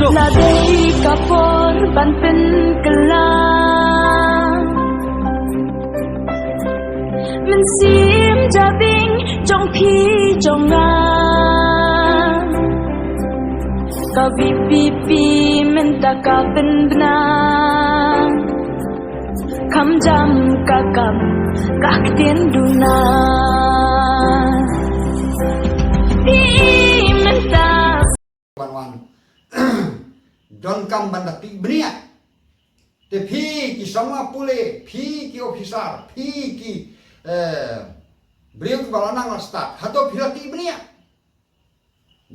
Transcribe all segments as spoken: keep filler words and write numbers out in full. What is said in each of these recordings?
La dei ka por ban pynkylla mynsiem jabieng jong phi jong nga. Ka VPP mynta ka pynbna, kham jam ka kam ka ktien duna. Phi mynta ban wan donkam ban da tih bniah. Te phi ki samla pule, phi ki officer, phi ki, eh, briew kiba la nang la stad, hato phi la tih bniah?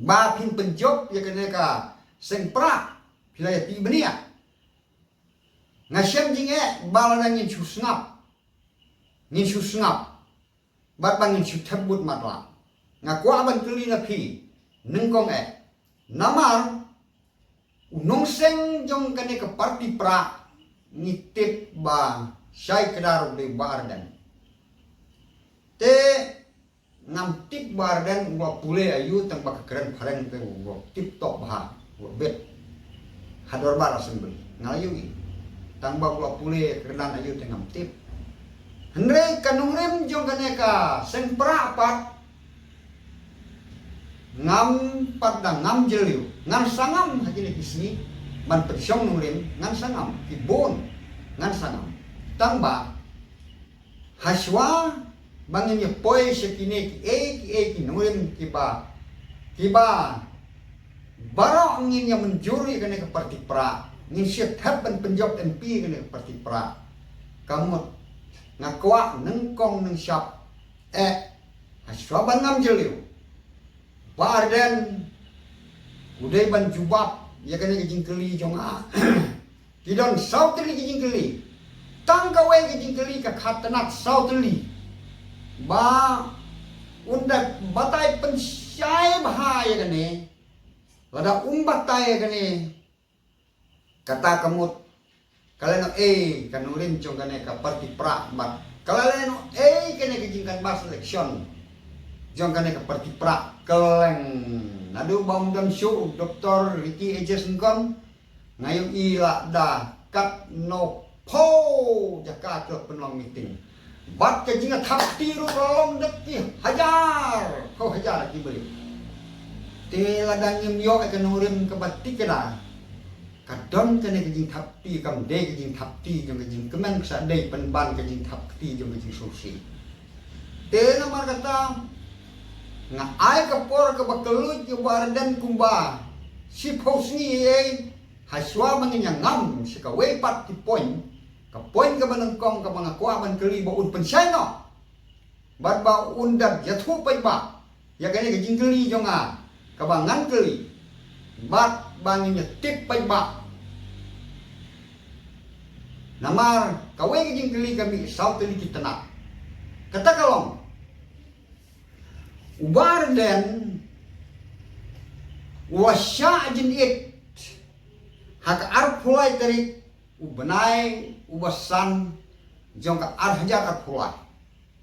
Ba phin pynjop ïa kane ka seng pra, phi la ïa tih bniah? Nga shem jingeh ba lada ngin shu sngap, ngin shu sngap, bad ba ngin shu thep bud matlah. Nga kwah ban kylli na phi nyngkong eh, namar u nongseng jong kane ka party pra ngi tip ba shai kdar u dei Bah Ardent. Te ngam tip Bah Ardent u la pule aïu, tang ba ka kren phareng te u la tip top bha, u la bet ha dorbar assembly. Nga la ïohi, tang ba u la pule kren aïu te ngam tip. Hynrei ka nongrim jong kane ka seng pra pat ngam pat da ngam jylliew. Ngan sangam ha kine ki sngi ban pynshong nongrim, ngan sangam ki bun, ngan sangam. Tang ba hashwa ba ngin ïa poi sha kine kiei kiei ki nongrim kiba, kiba baroh ngin ïa mynjur ïa kane ka party pra, ngin shu thep ban pynjop MP kane ka party pra. Ka mut nga kwah nyngkong nyngshap eh, hashwa ban ngam jylliew, Bah Ardent u dei ban jubab ïa kane ka jingkylli jong nga. Ki don saw tylli ki jingkylli. Tang kawei ka jingkylli ka khatnat saw tylli. Ba un da batai pynshai bha ïa kane. Lada um batai ïa kane, kata ka mut ka lehnohei ka nongrim jong kane ka party pra, bad ka lehnohei kane ka jingcanvass election jong kane ka party pra. Ka leng naduh ba um don shuh u Doktor Ricky A J Syngkon, nga ïohi la da katno phew jaka ki la pynlong meeting. Bad ka jingthap kti ruh la long da ki hajar, phew hajar ki briew. Te lada ngim ïoh ïa ka nongrim kaba tikna, ka don kane ka jingthap kti, kam dei ka jingthap kti jong ka jingkmen, ka sa dei pynban ka jingthap kti jong ka jingsngewsih. Te namar kata nga ai ka por kaba kylluid ïa u Bah Ardent kumba shiphew sngi ei, hashwa ba ngin ïa ngam sha kawei pat ki point. Ka point kaba nyngkong kaba nga kwah ban kylli ba un pynshai noh, bad ba un da ïathuh paidbah ïa kane ka jingkylli jong nga kaba ngan kylli, bad ba ngin ïa tip paidbah. Namar kawei ka jingkylli ka mih saw tylli ki tnat. Kata ka long, u Bah Ardent u la shah jingit ha ka arphew lai tarik u bnai uba san jong ka ar hajar arphew lai.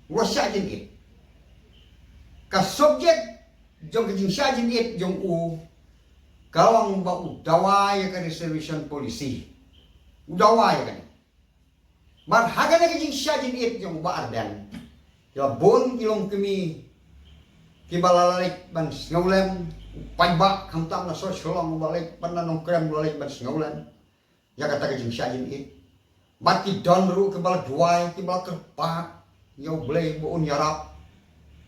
U la shah jingit. Ka subject jong ka jingshah jingit jong u ka long ba u dawa ïa ka reservation policy. U dawa ïa kane. Bad ha kane ka jingshah jingit jong u Bah Ardent, ki la bun ki longkmie kiba la leit ban sngewlem, u paidbah khamtam na Sohshlong uba leit ban na Nongkrem, uba leit ban sngewlem ïa kata ka jingshah jingit. Bad ki don ruh kiba la duwai, kiba la kyrpad ïa U Blei ba un ïarap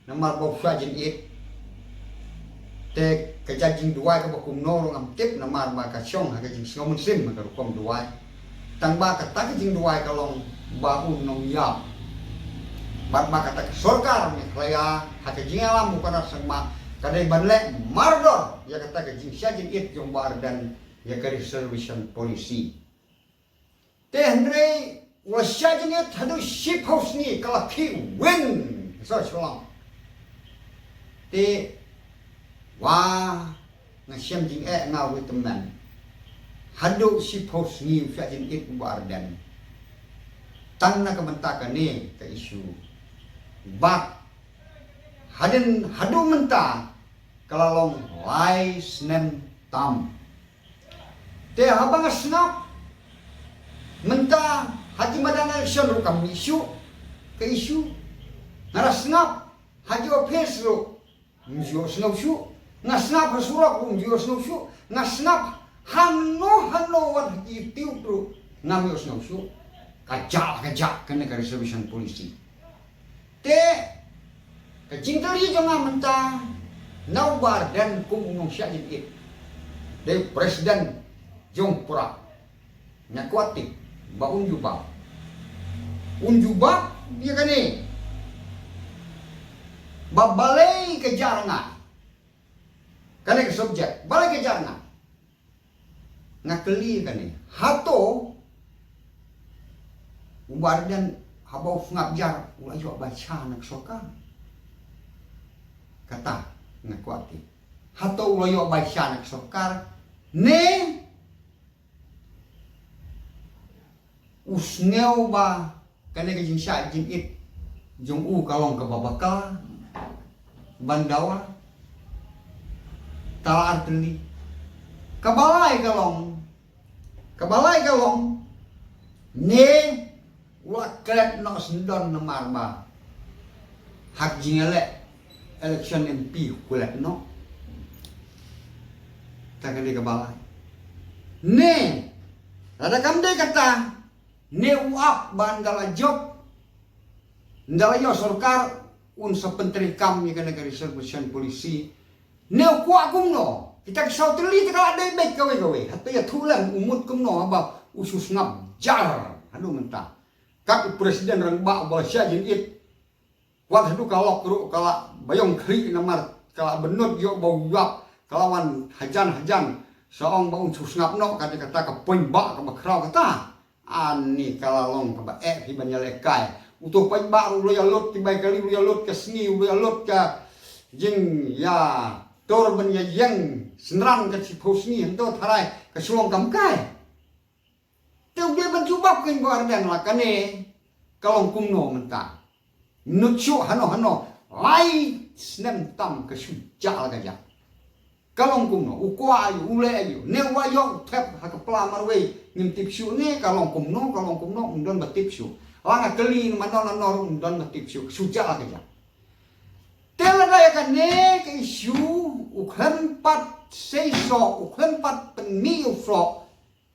namar ba u shah jingit. Te ka jait jingduwai kaba kumno ruh ngam tip namar ba ka shong ha ka jingsngew mynsiem ka rukom duwai. Tang ba kata ka jingduwai ka long ba un nongïap. Bad ba kata ka sorkar Meghalaya ha ka jingïalam u Conrad Sangma ka dei ban leh mardor ïa kata ka jingshah jingit jong u Bah Ardent ïa ka reservation policy. Te hynrei u la shah jingit haduh shiphew sngi ka la khih win. Sa shulang. Te wa nga shem jingeh nga wei tymmen. Haduh shiphew sngi u shah jingit u Bah Ardent. Tang na ka bynta kane ka issue. Bad hadien haduh mynta ka la long lai snem tam. Te haba nga sngap mynta ha ki madan election ruh kam mih shuh ka issue. Nga la sngap ha ki office ruh ym ju ïohsngew shuh. Nga sngap ha surok ruh ym ju ïohsngew shuh. Nga sngap hano hano wat ha ki YouTube ruh ngam ïohsngew shuh. Ka jah ka jah kane ka reservation policy. Te ka jingkylli jong nga mynta, na u Bah Ardent kum u nongshah jingit, dei president jong Prah, nga kwah tip ba un jubab, un jubab ïa kane. Ba balei ka jar nga, kane ka subject, balei ka jar nga? Nga kylli kane, hato u Bah Ardent haba u sngap jar u la ïoh baisa na ka sorkar? Kata nga kwah tip. Hato u la ïoh baisa na ka sorkar, ne u sngew ba kane ka jingshah jingit jong u ka long kaba bakla ban dawa? Tang ar tylli. Kaba lai ka long, kaba lai ka long, ne u la klet noh syndon namar ba ha ka jingïaleh election M P u klet noh? Ta ka dei kaba lai. Ne lada kam dei kata, ne u ap ba ynda la jop, ynda la ïoh sorkar, un sa pyntreikam ïa kane ka reservation policy? Ne u kwah kumno? Kita ki saw tylli te ka la dei beit kawei kawei. Hato ïathuh lem u mut kumno haba u shu sngap jar haduh mynta? Kat u president rangbah uba la shah jingit, wat haduh ka lok ruh ka la ba ïong khlieh namar ka la bynnud ïoh ba u ïap, ka la wan hajan hajan. Sa ong ba un shu sngap noh, kata kata ka paidbah kaba khraw kata. Ani ka la long kaba eh phi ban ïalehkai. Uto paidbah ruh u la ïalut ki bai kali, u la ïalut ka sngi, u la ïalut ka jingïatur ban ïaïeng synran ka shiphew sngi, hynto tharai ka shu long kam kai. Te u dei ban jubab kein Bah Ardent la kane ka long kumno mynta. Mynta shu hano hano lai snem tam ka shu jah la ka jah. Ka long kumno, u kwah aïu, u leh aïu, ne u ïoh thep ha ka pla marwei ngim tip shuh, ne ka long kumno, ka long kumno, ym don ba tip shuh. La nga kylli mano mano ruh ym don ba tip shuh, ka shu jah la ka jah. Te lada ïa kane ka issue u khlem pat seisoh, u khlem pat pynmih ïa u soh,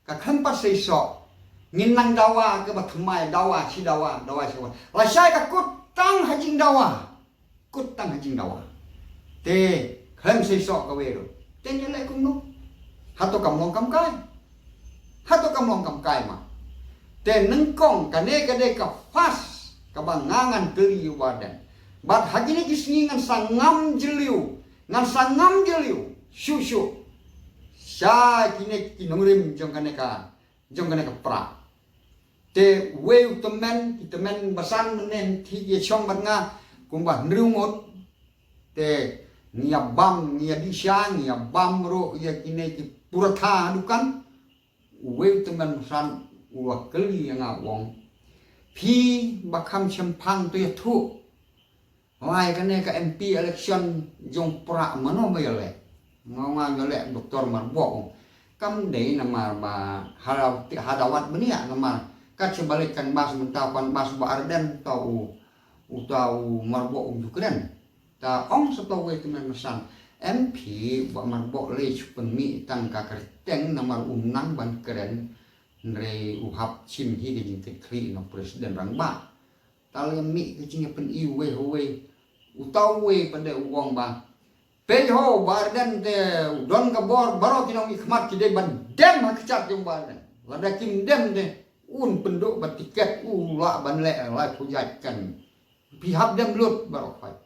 ka khlem pat seisoh, ngin nang dawa kaba thymmai, dawa shi dawa, dawa shi dawa. Lashai ka kut tang ha jingdawa. Kut tang ha jingdawa. Te khlem seisoh kawei ruh. Te ngi leh kumno? Hato kam long kam kai? Hato kam long kam kai ma? Te nyngkong kane ka dei ka first kaba nga ngan kylli ïa u Bah Ardent. Bad ha kine ki sngi ngan sa ngam jylliew, ngan sa ngam jylliew shuh shuh sha kine ki nongrim jong kane ka, jong kane ka Prah. Te uwei u tymmen, ki tymmen basan mynne thik ïa shong bad nga kumba hynriew ngut. Te ngi ïa bam, ngi ïa dih sha, ngi ïa bam ruh ïa kine ki puratha ha dukan. Uwei u tymmen basan u la kylli ïa nga u ong, phi ba kham shemphang to ïathuh. Wai kane ka M P election jong Prah mano ba ïaleh? Nga ong ïaleh Doktor Marboh. Kam dei namar ba hada, hada wat bniah namar kat sha ba leit kan bas mynta, kan bas Bah Ardent, ta u, uta u Marboh um ju kren. Ta ong sa ta uwei tymmen basan, em phi Bah Marboh lei shu pynmih tang ka kyrteng namar um nang ban kren, hynrei u hap shim hi ka jingkitkhlieh na u president rangbah. Ta lei mih ka jingïapyni uwei ha uwei. Uta uwei pat de u ong ba, peit ho, Bah Ardent te u don ka bor, baroh ki nongmihkhmat ki dei ban dem ha kjat jong Bah Ardent. Lada kim dem te un pynduh ba tiket u lah ban leh laiphew ïaid kan. Phi hap dem lut baroh khoit.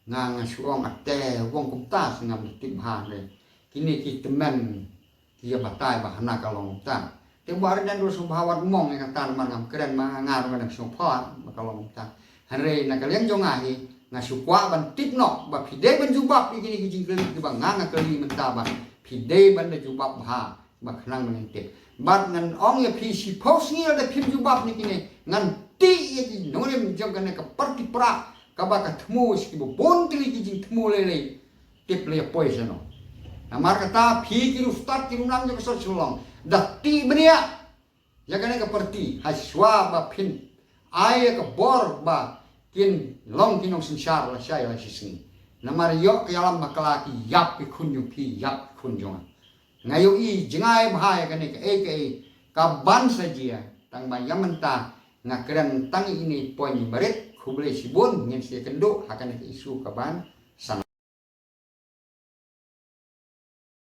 Nga nga shu ong ate, u ong kumta, sa ngam tip bha ne. Kine ki tymmen ki ïa batai ba hana ka long kumta. Te Bah Ardent ruh sngewbha wat mong ïa kata namar ngam kren ma nga ruh nga dang sngewbha ba ka long kumta. Hynrei na ka liang jong nga hi nga shu kwah ban tip noh ba phi dei ban jubab ïa kine ki jingkylli kiba nga nga kylli mynta ba phi dei ban da jubab bha. Ba khnang ba ngin tip. Bad ngan ong ïa phi, shiphew sngi lada phim jubab ïa kine, ngan tih ïa ki nongrim jong kane ka party Prah kaba ka thmu sha kiba bun tylli ki jingthmu lei lei. Tip lei ïa poi shano. Namar kata phi ki riewstad ki riewlang jong ka sor Shillong, da tip bniah ïa kane ka parti ha shuwa ba phin ai ïa ka bor ba kin long ki nongsynshar lashai lashisngi. Namar ïoh ka ïalam bakla ki ïap ki khun jong phi, ïap ki khun jong nga. Nga ïohi jngai bha ïa kane kaei kaei ka ban sa jia, tang ba ïa mynta nga kren tang ine i point ba rit. Khublei shibun, ngin sa ïakynduh ha kane ka issue ka ban